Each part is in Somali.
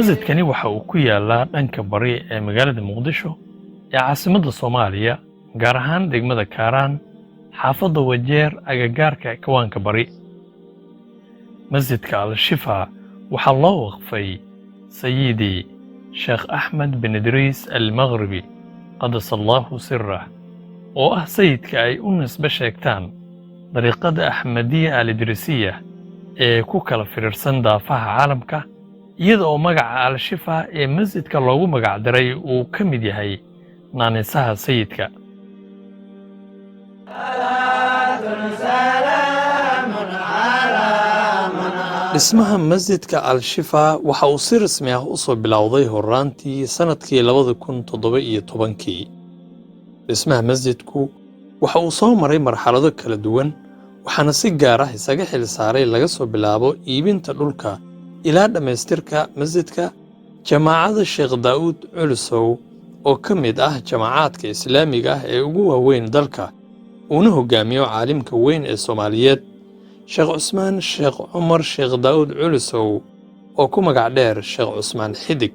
Masjidkani waxa uu ku yaalaa dhanka bari ee magaalada Muqdisho ee caasimadda Soomaaliya, gaar ahaan degmada Kaaraan, xaafadda Wajeer, agagaarka Kawaanka Bari. Masjidka Al-Shifa waxaa loo waqfay Sayidi Sheekh Axmed bin Idriis Almaqribi, qadasa Allaahu sirah, oo ah sayidka ay u nisbe sheegtaan dariiqada Axmediya Al Idrisiya ee ku kala firirsan daafaha caalamka, iyada oo magaca Al-Shifa ee masjidka loogu magacdaray uu ka mid yahay naanisaha sayidka. Dhismaha masjidka Al-Shifa waxa uu si rasmi ah u soo bilowday horraantii sannadkii 2017-kii. Dhismaha masjidku waxa uu soo maray marxalado kala duwan, waxaana si gaar ah isaga xil saaray, laga soo bilaabo iibinta dhulka ilaa dhammaystirka masjidka, Jamaacada Sheekh Daa'uud Culusow, oo ka mid ah jamacaadka Islaamiga ah ee ugu waaweyn dalka, uuna hogaamiyo caalimka weyn ee Soomaaliyeed, Sheekh Cusmaan Sheekh Cumar Sheekh Daa'uud Culusow, oo ku magac dheer Sheekh Cusmaan Xidig,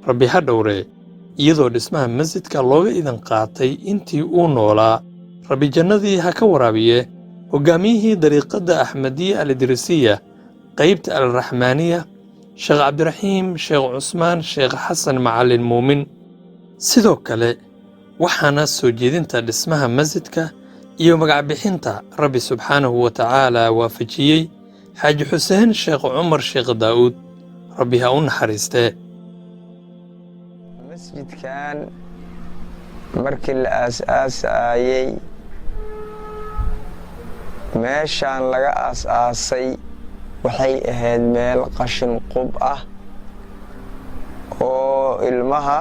Rabbi ha dhowre, iyadoo dhismaha masjidka looga idan qaatay intii uu noolaa, Rabbi jannadii ha ka waraabiye, hoggaamiyihii dariiqadda Axmediya Al Idrisiya, qaybta Alraxmaaniya, Sheekh Cabdiraxiim Sheekh Cusmaan Sheekh Xasan Macallin Muumin. Sidoo kale waxaana soo jeedinta dhismaha masjidka iyo magacbixinta Rabbi subxaanahu wa tacaala waafajiyey Xaaji Xuseen Sheekh Cumar Sheekh Daa'uud, Rabbi ha u naxariistee. Masjidkan markii la aas-aasaayey, meeshaan laga aas-aasay waxay ahayd meel qashin qub ah oo ilmaha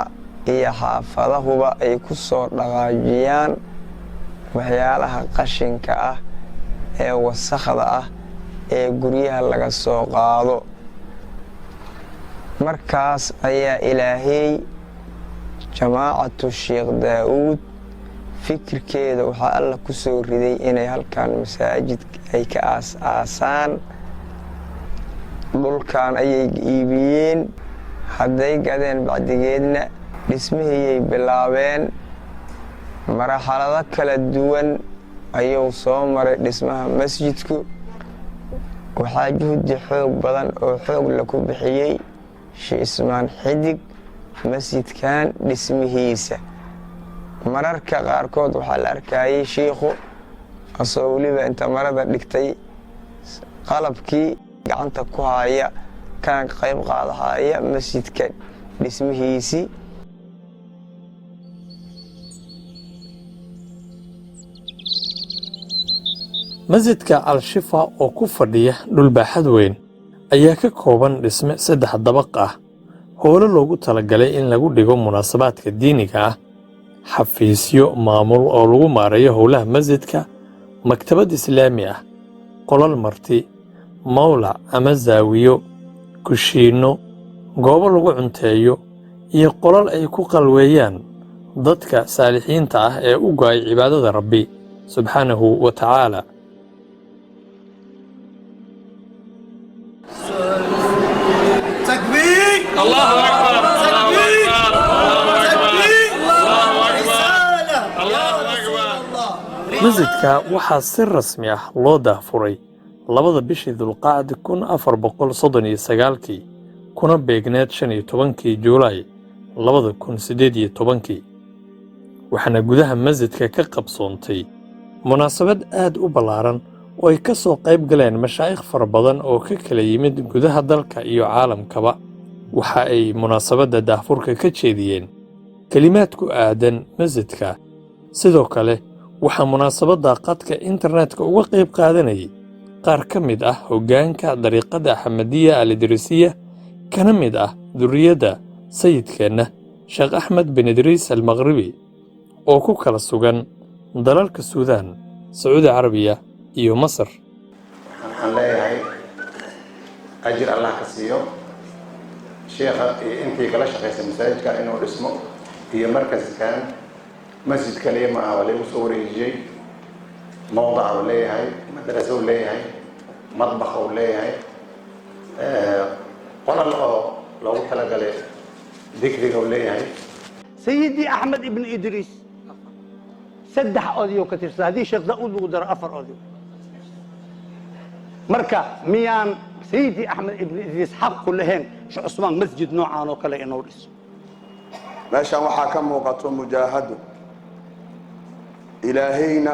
iyo xaafadahuba ay ku soo dhaqaajiyaan waxyaalaha qashinka ah ee wasakhda ah ee guryaha laga soo qaado. Markaas ayaa Ilaahey Jamaacatu Sheekh Daa'uud fikirkeeda waxaa Alla ku soo riday inay halkan masaajid ay ka aas-aasaan. Dhulkan ayay iibiyeen. Hadday gadeen bacdigeedna, dhismihiyay bilaabeen. Marxalado kala duwan ayuu soo maray dhismaha masjidku. Waxaa juhdi xoog badan oo xoog la ku bixiyey Sheekh Ismaan Xidig masjidkan dhismihiisa. Mararka qaarkood waxaa la arkayay shiikhu asoo weliba inta marada dhigtay qalabkii gacanta ku haya, kana qayb qaadahaya masjidka dhismihiisii. Masjidka Al-Shifa oo ku fadhiya dhul baaxad weyn ayaa ka kooban dhisme saddex dabaq ah, hoolo loogu talagalay in lagu dhigo munaasabaadka diiniga ah, xafiisyo maamul oo lagu maareeyo howlaha masjidka, maktabad Islaami ah, qolal marti, mawlac ama zaawiyo, kushiinno, goobo lagu cunteeyo iyo qolal ay ku qalweeyaan dadka saalixiinta ah ee u go'ay cibaadada Rabbi subxaanahu wa tacaala. تكبير! الله أكبر، الله تكبير! أكبر، الله أكبر. تكبير! الله أكبر. رسالة الله يا أكبر. رسول الله. Masjidka waxaa si rasmi ah loo daahfuray 2da bishii Dulqacd 1439-kii, kuna beegneed 15-kii Juulaay 2018-kii, waxaana gudaha masjidka ka qabsoontay munaasabad aad u ballaaran oo ay ka soo qayb galeen mashaa'ikh fara badan oo ka kala yimid gudaha dalka iyo caalamkaba. Waxa ay munaasabadda daahfurka ka jeediyeen kelimaad ku aadan masjidka. Sidoo kale waxaa munaasabadda qadka internetka uga qayb qaadanayay qaar ka mid ah hoggaanka dariiqada Axmediya Al Idrisiya, kana mid ah durriyadda sayidkeenna Sheekh Axmed bin Idriis Almaqribi, oo ku kala sugan dalalka Suudaan, Sacuudi Carabiya iyo Masar. Waxaan leeyahay, ajir Allah ka siiyo sheekha iyo intii kala shaqaysay masaajidka inuu dhismo iyo markaskan. Masjid kaliya ma aha, waa lagu soo wareejiyey. Mawdaca uu leeyahay, madraso uu leeyahay, madbakh uu leeyahay, qolal oo Loogu talagalay dikriga uu leeyahay. Sayidii Axmed Ibn Idriis saddex odayo ka tirsan, haddii Sheekh Daa'uud lagu daro afar oday. Marka miyaan Sayidii Axmed Ibn Idriis xaq ku lahayn Sheekh Cusmaan masjid noocaan oo kale inuu dhiso? Meeshan waxaa ka muuqato mujaahado. Ilaahayna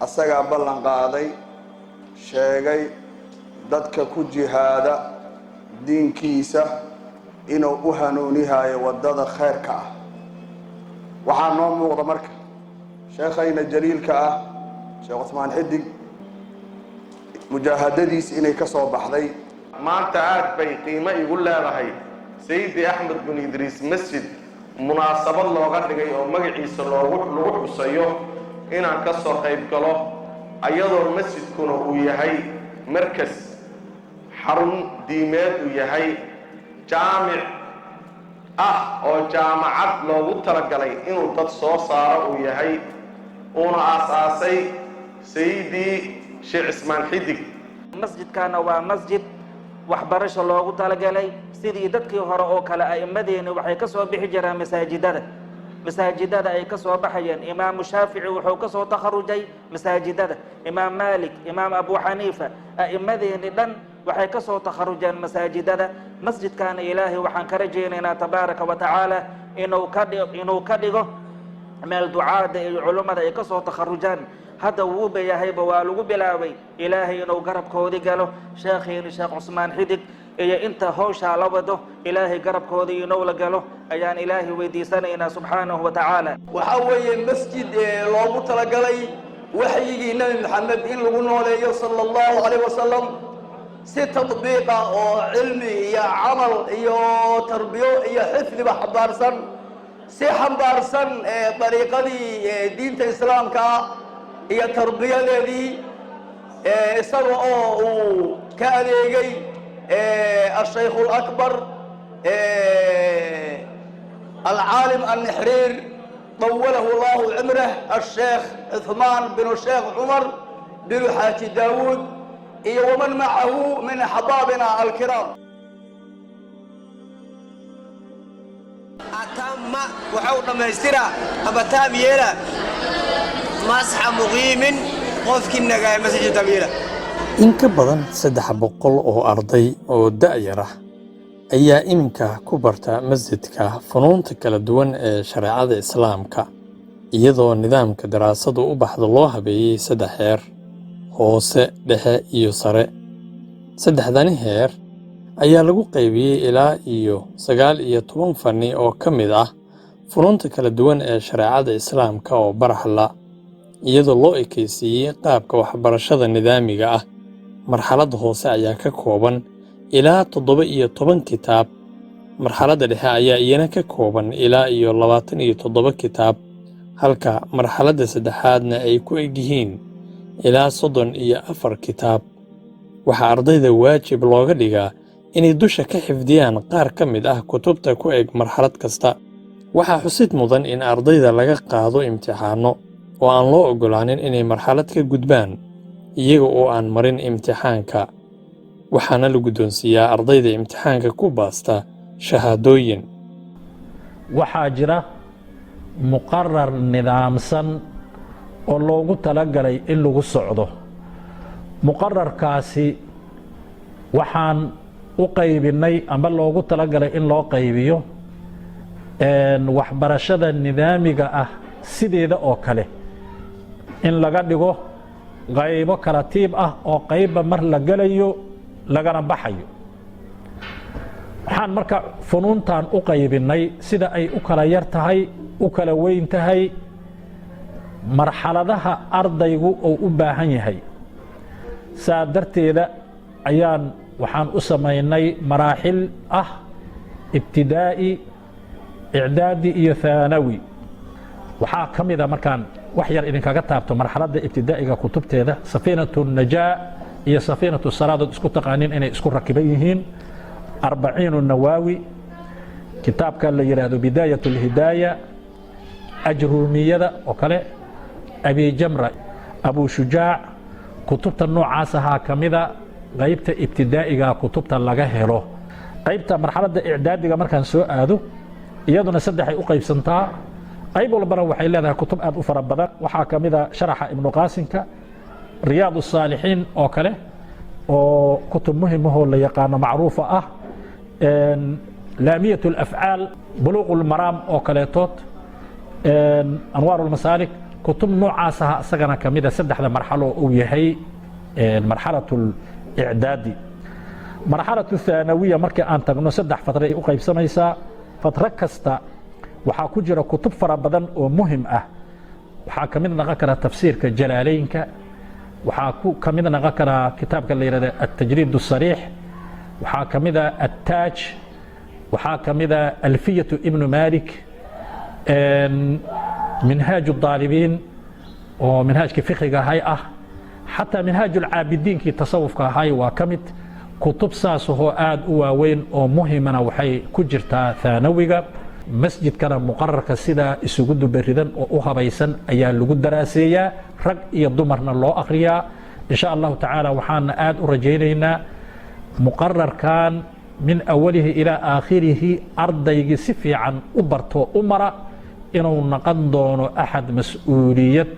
asagaa ballan qaaday, sheegay dadka ku jihaada diinkiisa inuu u hanuunihayo waddada khayrka ah. Waxaa noo muuqda marka sheekhayna jaliilka ah, Sheekh Cusmaan Xidig, mujaahadadiis inay ka soo baxday. Maanta aad bay qiimo igu leedahay Sayidi Axmed bin Idriis masjid munaasabad looga dhigay oo magaciisa loogu lagu xusayo inaan ka soo qayb galo, ayadoo masjidkuna uu yahay markas xarun diimeed, uu yahay jaamic ah oo jaamacad loogu talagalay inuu dad soo saaro uu yahay, uuna aas-aasay Sayidii Sheekh Cismaan Xidig. Masjidkana waa masjid waxbarasho loogu talagalay. Sidii dadkii hore oo kale, a'immadeeni waxay ka soo bixi jireen masaajidada. Masaajidada ay ka soo baxayeen. Imaamu Shaafici wuxuu ka soo takharujay masaajidada, Imaam Maalik, Imaam Abu Xaniifa, a'immadeeni dhan waxay ka soo takharujeen masaajidada. Masjidkana Ilaahay waxaan ka rajaynaynaa tabaaraka wa tacaala inuu ka dhigo meel ducaada iyo culummada ay ka soo takharujaan. Hadda wuuba yahayba, waa lagu bilaabay. Ilaahay inuu garabkoodii galo, sheekhiini Sheekh Cusmaan Xidig iyo inta hawshaa la wado, Ilaahay garabkoodii inuu la galo ayaan Ilaahay weydiisanaynaa subxaanahu wa tacaala. Waxaa weeye masjid loogu talagalay waxyigii Nebi Maxamed in lagu nooleeyo sala Allahu calayh wasalam, si tadbiiqa oo cilmi iyo camal iyo tarbiyo iyo xifdiba xambaarsan, si xambaarsan dariiqadii diinta Islaamka iyo tarbiyadeedii, isaga oo uu ka adeegay الشيخ الأكبر العالم النحرير طوله الله عمره، الشيخ عثمان بن الشيخ عمر بن حاج داود iyo ومن معه من أحبابنا الكرام. Atama waxau dhammaystiraa ama taam yeela masxa muqiimin, qofkii nagaay masjid taam yeela. In ka badan 300 oo arday oo da'yar ah ayaa iminka ku barta masjidka funuunta kala duwan ee shareecada Islaamka, iyadoo nidaamka daraasadu u baxdo loo habeeyey saddex heer: hoose, dhexe iyo sare. Saddexdani heer ayaa lagu qaybiyey ilaa iyo 19 fanni oo ka mid ah funuunta kala duwan ee shareecada Islaamka oo baraxla, iyadoo loo ekeysiiyey qaabka waxbarashada nidaamiga ah. Marxaladda hoose ayaa ka kooban ilaa 17 kitaab, marxaladda dhexe ayaa iyana ka kooban ilaa iyo 27 kitaab, halka marxaladda saddexaadna ay ku eg yihiin ilaa 34 kitaab. Waxaa ardayda waajib looga dhigaa inay dusha ka xifdiyaan qaar ka mid ah kutubta ku eg marxalad kasta. Waxaa xusid mudan in ardayda laga qaado imtixaanno oo aan loo oggolaanin inay marxalad ka gudbaan iyaga oo aan marin imtixaanka. Waxaana la guddoonsiiyaa ardayda imtixaanka ku baasta shahaadooyin. Waxaa jira muqarar nidaamsan oo loogu talagalay in lagu socdo. Muqararkaasi waxaan u qaybinay ama loogu talagalay in loo qaybiyo waxbarashada nidaamiga ah sideeda oo kale, in laga dhigo qaybo kala tiib ah oo qaybba mar la gelayo lagana baxayo. Waxaan marka funuuntan u qaybinay sida ay u kala yar tahay, u kala weyn tahay, marxaladaha ardaygu uu u baahan yahay. Saa darteeda ayaan waxaan u samaynay maraaxil ah ibtidaa'i, icdaadi iyo thaanawi. Waxaa ka mida, markaan wax yar idinkaga taabto, marxaladda ibtidaa'iga kutubteeda Safiinatu Najaa iyo Safiinatu Salaadood isku taqaanin inay isku rakiban yihiin, Arbaciinu Nawaawi, kitaabka la yidhaahdo Bidaayat Alhidaaya, Ajruumiyada oo kale, Abijamra, Abu Shujaac, kutubta noocaas ahaa ka mida qaybta ibtidaa'iga kutubta laga helo. Qaybta marxaladda icdaadiga markaan soo aado, iyaduna saddexay u qaybsantaa. Qayb walbana waxay leedahay kutub aad u fara badan. Waxaa ka mid a sharaxa Ibnu Qaasinka, Riyaad Saalixiin oo kale, oo kutub muhimahoo la yaqaano, macruufa ah, Laamiyat Alafcaal, Buluuq Lmaraam oo kaleetood, Anwaar Lmasaalik, kutub noocaas ah isagana ka mid a. Saddexda marxalo uu yahay marxalat licdaadi. Marxalatu thaanawiya markii aan tagno, saddex fatra ay u qaybsamaysaa. Fatro kasta waxaa ku jira kutub fara badan oo muhim ah. Waxaa ka mid noqon kara tafsiirka Jalaaleynka, waxaa ku ka mid noqon karaa kitaabka la yidhahda Altajriid Asariix, waxaa ka mid a Attaaj, waxaa ka mid a Alfiyatu Ibnu Malik, Minhaaj Daalibiin oo minhaajka fiqiga ahay ah, xataa Minhaaj Alcaabidiinkii tasawufka ahay waa ka mid. Kutub saasahoo aad u waaweyn oo muhimana waxay ku jirtaa thaanawiga. Masjidkana muqararka sidaa isugu dubaridan oo u habaysan ayaa lagu daraaseeyaa, rag iyo dumarna loo akhriyaa, insha Allahu tacaala. Waxaana aad u rajaynaynaa muqararkan min awalihi ilaa aakhirihi ardaygii si fiican u barto, u mara, inuu noqon doono axad mas-uuliyad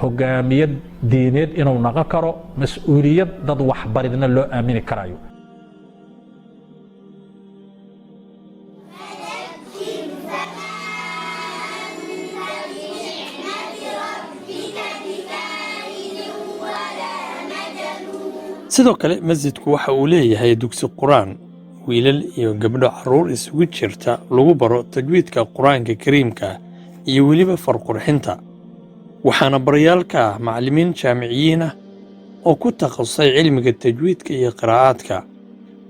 hogaamiyad diineed inuu noqon karo, mas-uuliyad dad waxbaridna loo aamini karayo. Sidoo kale masjidku waxa uu leeyahay dugsi Qur-aan wiilal iyo gabdho, carruur isugu jirta, lagu baro tajwiidka Qur-aanka Kariimka iyo weliba farqurxinta. Waxaana barayaal ka ah macallimiin jaamiciyiin ah oo ku takhasusay cilmiga tajwiidka iyo qiraa'aadka.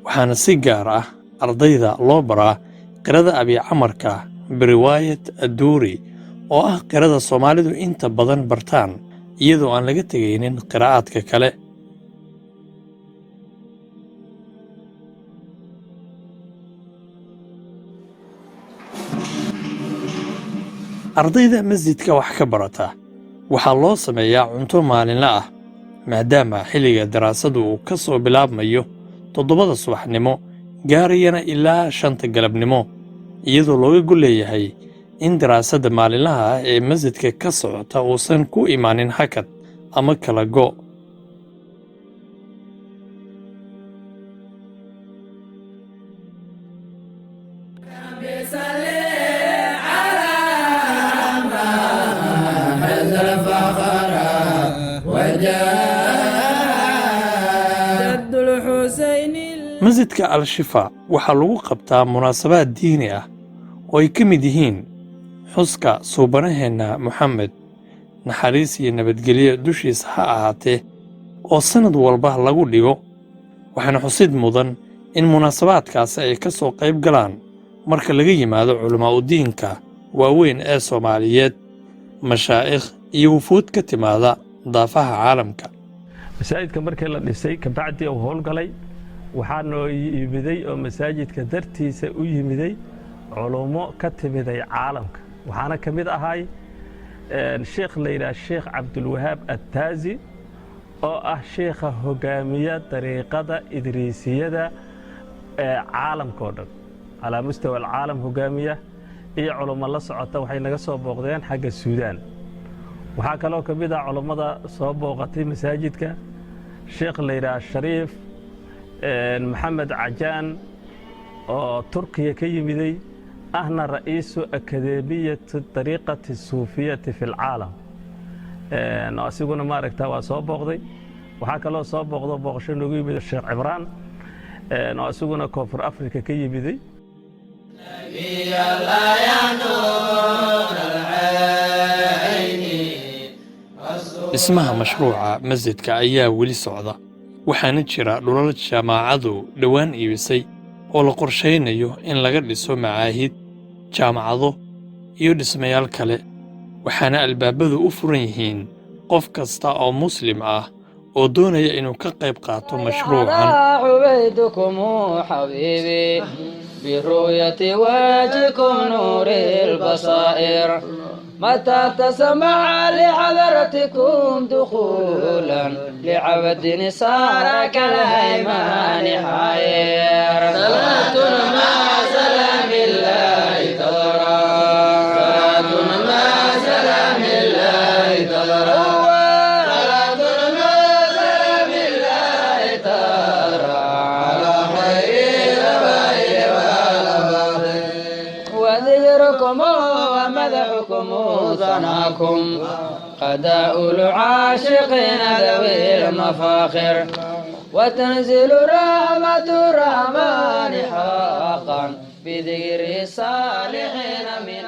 Waxaana si gaar ah ardayda loo baraa qirada Abicamarka biriwaayat Adduuri, oo ah qirada Soomaalidu inta badan bartaan, iyadoo aan laga tegaynin qiraa'aadka kale. Ardayda masjidka wax ka barata waxaa loo sameeyaa cunto maalinle ah, maadaama xilliga daraasadu uu ka soo bilaabmayo 7da subaxnimo, gaarayana ilaa 5ta galabnimo, iyadoo looga gol leeyahay in daraasadda maalinlaha ah ee masjidka ka socota uusan ku imaanin hakad ama kala go'. Masjidka Al-Shifa waxaa lagu qabtaa munaasabaad diini ah oo ay ka mid yihiin xuska suubanaheenna Moxamed, naxariis iyo nabadgelyo dushiisa ha ahaatee, oo sannad walba lagu dhigo. Waxaana xusid mudan in munaasabaadkaasi ay ka soo qayb galaan, marka laga yimaado culammaa'udiinka waaweyn ee Soomaaliyeed, mashaa'ikh iyo wufuud ka timaada daafaha caalamka. Masaajidka markii la dhisay kabacdi uu howlgalay, waxaa noo yimiday oo masaajidka dartiisa u yimiday culummo ka timiday caalamka. Waxaana ka mid ahay sheekh la yidhaha Sheekh Cabdulwahaab Attaazi, oo ah sheekha hogaamiya dariiqada Idriisiyada ee caalamka oo dhan, calaa mustawa alcaalam hogaamiya, iyo culummo la socota. Waxay naga soo booqdeen xagga Suudaan. Waxaa kaloo ka mid ah culummada soo booqatay masaajidka sheekh la yidhaha Shariif Maxamed Cajaan, oo Turkiya ka yimiday, ahna ra'iisu akademiyati dariiqati suufiyati fi lcaalam. Asiguna maaragta waa soo booqday. Waxaa kaloo soo booqdo, booqasho noogu yimid, Sheekh Cibraan, oo asiguna Koonfur Africa ka yimiday. Dhismaha mashruuca masjidka ayaa weli socda, waxaana jira dhulal jaamaacadu dhowaan iibisay oo la qorshaynayo in laga dhiso macaahid, jaamacado iyo dhismayaal kale. Waxaana albaabadu u furan yihiin qof kasta oo Muslim ah oo doonaya inuu ka qayb qaato mashruucan. عبيدكم حبيبي برؤية وجهكم نور البصائر. متى تسمع لحضرتكم دخولا لعبد صار كالهيمان حير. صلاة مع سلام الله ترى، صلاة مع سلام الله ترى، صلاة مع سلام الله ترى على خير الأوائل والأواخر. وذكركم ومدحكم ثناكم قداء العاشقين ذوي المفاخر. وتنزل رحمة الرحمن حقا بذكر الصالحين من